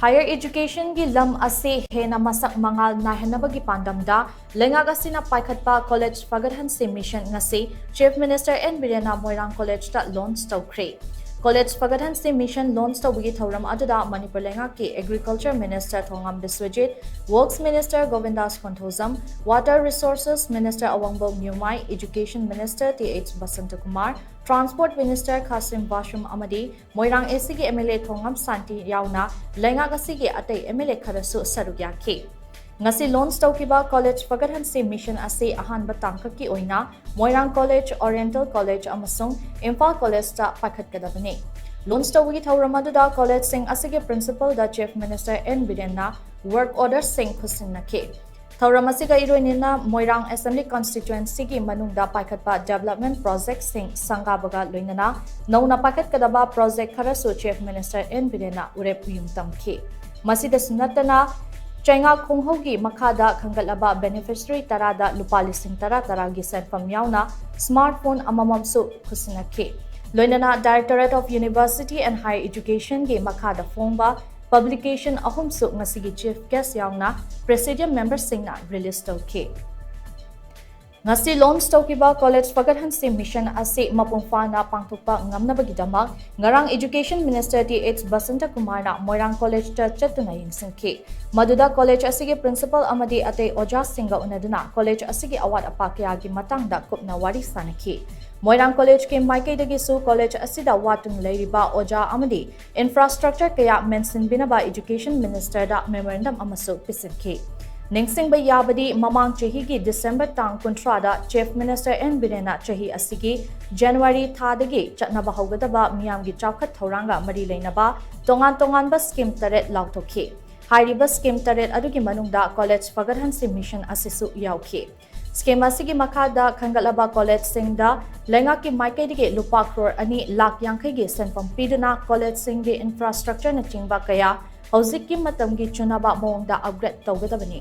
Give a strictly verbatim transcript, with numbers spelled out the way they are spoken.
Higher educationꯒꯤ lam ꯑꯁꯤ ꯍꯦꯟꯅ ꯃꯁꯛ ꯃꯉꯥꯜ ꯅꯥꯏꯍꯟꯅꯕꯒꯤ ꯄꯥꯟꯗꯝꯗ ꯂꯩꯉꯥꯛ ꯑꯁꯤꯅ ꯄꯥꯏꯈꯠꯄ ꯀꯣꯂꯦꯖ ꯐꯒꯠꯍꯟꯁꯤ mission ꯉꯁꯤ Chief Minister N ꯕꯤꯔꯦꯟꯅ ꯃꯣꯏꯔꯥꯡ ꯀꯣꯂꯦꯖꯇ launch ꯇꯧꯈ꯭ꯔꯦ꯫ ꯀꯣꯂꯦꯖ ꯐꯒꯠꯍꯟꯁꯤ mission launch ꯇꯧꯕꯒꯤ ꯊꯧꯔꯝ ꯑꯗꯨꯗ ꯃꯅꯤꯄꯨꯔ ꯂꯩꯉꯥꯛꯀꯤ Agriculture Minister Thongam Biswajit, Works Minister Gobindas Konthoujam, Water Resources Minister Awangbam Nyumai, Education Minister T H Basantakumar, Transport Minister Khashim Vashum ꯑꯃꯗꯤ ꯃꯣꯏꯔꯥꯡ AC ꯒꯤ MLA ꯊꯣꯉꯥꯝ ꯁꯥꯟꯇꯤ ꯌꯥꯎꯅ ꯂꯩꯉꯥꯛ ꯑꯁꯤꯒꯤ ꯑꯇꯩ MLA ꯈꯔꯁꯨ ꯁꯔꯨꯛ ꯌꯥꯈꯤ꯫ ꯉꯁꯤ launch ꯇꯧꯈꯤꯕ ꯀꯣꯂꯦꯖ ꯐꯒꯠꯍꯟꯁꯤ mission ꯑꯁꯤ ꯑꯍꯥꯟꯕ ꯇꯥꯡꯀꯛꯀꯤ ꯑꯣꯏꯅ ꯃꯣꯏꯔꯥꯡ ꯀꯣꯂꯦꯖ, ꯑꯣꯔꯤꯌꯦꯟꯇꯦꯜ ꯀꯣꯂꯦꯖ ꯑꯃꯁꯨꯡ ꯏꯝꯐꯥꯜ ꯀꯣꯂꯦꯖꯇ ꯄꯥꯏꯈꯠꯀꯗꯕꯅꯤ꯫ Launch ꯇꯧꯕꯒꯤ ꯊꯧꯔꯝ ꯑꯗꯨꯗ ꯀꯣꯂꯦꯖꯁꯤꯡ ꯑꯁꯤꯒꯤ principal ꯗ Chief Minister N ꯕꯤꯔꯦꯟꯅ work order ꯁꯤꯡ ꯈꯨꯠꯁꯤꯟꯅꯈꯤ꯫ ꯊꯧꯔꯝ ꯑꯁꯤꯒ ꯏꯔꯣꯏꯅꯅ ꯃꯣꯏꯔꯥꯡ Assembly Constituency ꯒꯤ ꯃꯅꯨꯡꯗ ꯄꯥꯏꯈꯠꯄ development project ꯁꯤꯡ ꯁꯪꯒꯥꯕꯒ ꯂꯣꯏꯅꯅ ꯅꯧꯅ ꯄꯥꯏꯈꯠꯀꯗꯕ project ꯈꯔꯁꯨ Chief Minister N ꯕꯤꯔꯦꯟꯅ ꯎꯔꯦꯞ ꯎꯌꯨꯡ ꯇꯝꯈꯤ꯫ ꯃꯁꯤꯗꯁꯨ ꯅꯠꯇꯅ ꯆꯩꯉꯥꯛ ꯈꯣꯡꯍꯧꯒꯤ ꯃꯈꯥꯗ ꯈꯟꯒꯠꯂꯕ beneficiary ꯇꯔꯥꯗ ꯂꯨꯄꯥ ꯂꯤꯁꯤꯡ ꯇꯔꯥ ꯇꯔꯥꯒꯤ ꯁꯦꯟꯐꯝ ꯌꯥꯎꯅ smart phone ꯑꯃꯃꯝꯁꯨ ꯈꯨꯠꯁꯤꯟꯅꯈꯤ꯫ ꯂꯣꯏꯅꯅ Directorate of University and Higher Education ꯒꯤ ꯃꯈꯥꯗ ꯐꯣꯡꯕ publication ꯑꯍꯨꯝꯁꯨ ꯉꯁꯤꯒꯤ Chief Guest ꯌꯥꯎꯅ Presidium member ꯁꯤꯡꯅ release ꯇꯧꯈꯤ꯫ ꯉꯁꯤ launch ꯇꯧꯈꯤꯕ ꯀꯣꯂꯦꯖ ꯐꯒꯠꯍꯟꯁꯤ mission ꯑꯁꯤ ꯃꯄꯨꯡ ꯐꯥꯅ ꯄꯥꯡꯊꯣꯛꯄ ꯉꯝꯅꯕꯒꯤꯗꯃꯛ ꯉꯔꯥꯡ Education Minister ꯇꯤ ꯑꯩꯆ ꯕꯁꯟꯇꯀꯨꯃꯥꯔꯅ ꯃꯣꯏꯔꯥꯡ ꯀꯣꯂꯦꯖꯇ ꯆꯠꯇꯨꯅ ꯌꯦꯡꯁꯤꯟꯈꯤ꯫ ꯃꯗꯨꯗ ꯀꯣꯂꯦꯖ ꯑꯁꯤꯒꯤ principal ꯑꯃꯗꯤ ꯑꯇꯩ ꯑꯣꯖꯥꯁꯤꯡꯒ ꯎꯅꯗꯨꯅ ꯀꯣꯂꯦꯖ ꯑꯁꯤꯒꯤ ꯑꯋꯥꯠ ꯑꯄꯥ ꯀꯌꯥꯒꯤ ꯃꯇꯥꯡꯗ ꯀꯨꯞꯅ ꯋꯥꯔꯤ ꯁꯥꯅꯈꯤ꯫ ꯃꯣꯏꯔꯥꯡ ꯀꯣꯂꯦꯖꯀꯤ ꯃꯥꯏꯀꯩꯗꯒꯤꯁꯨ ꯀꯣꯂꯦꯖ ꯑꯁꯤꯗ ꯋꯥꯠꯇꯨꯅ ꯂꯩꯔꯤꯕ ꯑꯣꯖꯥ ꯑꯃꯗꯤ infrastructure ꯀꯌꯥ ꯃꯦꯟꯁꯤꯟꯕꯤꯅꯕ Education Minister ꯗ memorandum ꯑꯃꯁꯨ ꯄꯤꯁꯤꯟꯈꯤ꯫ ꯅꯤꯡꯁꯤꯡꯕ ꯌꯥꯕꯗꯤ, ꯃꯃꯥꯡ ꯆꯍꯤꯒꯤ December ꯇꯥꯡ ꯀꯨꯟꯊ꯭ꯔꯥꯗ Chief Minister N ꯕꯤꯔꯦꯟꯅ ꯆꯍꯤ ꯑꯁꯤꯒꯤ January ꯊꯥꯗꯒꯤ ꯆꯠꯅꯕ ꯍꯧꯒꯗꯕ ꯃꯤꯌꯥꯝꯒꯤ ꯆꯥꯎꯈꯠ ꯊꯧꯔꯥꯡꯒ ꯃꯔꯤ ꯂꯩꯅꯕ ꯇꯣꯉꯥꯟ ꯇꯣꯉꯥꯟꯕ scheme ꯇꯔꯦꯠ ꯂꯥꯎꯊꯣꯛꯈꯤ꯫ ꯍꯥꯏꯔꯤꯕ scheme ꯇꯔꯦꯠ ꯑꯗꯨꯒꯤ ꯃꯅꯨꯡꯗ ꯀꯣꯂꯦꯖ ꯐꯒꯠꯍꯟꯁꯤ mission ꯑꯁꯤꯁꯨ ꯌꯥꯎꯈꯤ꯫ Scheme ꯑꯁꯤꯒꯤ ꯃꯈꯥꯗ ꯈꯟꯒꯠꯂꯕ ꯀꯣꯂꯦꯖꯁꯤꯡꯗ ꯂꯩꯉꯥꯛꯀꯤ ꯃꯥꯏꯀꯩꯗꯒꯤ ꯂꯨꯄꯥ ꯀ꯭ꯔꯣꯔ ꯑꯅꯤ ꯂꯥꯈ ꯌꯥꯡꯈꯩꯒꯤ ꯁꯦꯟꯐꯝ ꯄꯤꯗꯨꯅ ꯀꯣꯂꯦꯖꯁꯤꯡꯒꯤ infrastructure ꯅꯆꯤꯡꯕ ꯀꯌꯥ ꯍꯧꯖꯤꯛꯀꯤ ꯃꯇꯝꯒꯤ ꯆꯨꯅꯕ ꯃꯑꯣꯡꯗ upgrade ꯇꯧꯒꯗꯕꯅꯤ꯫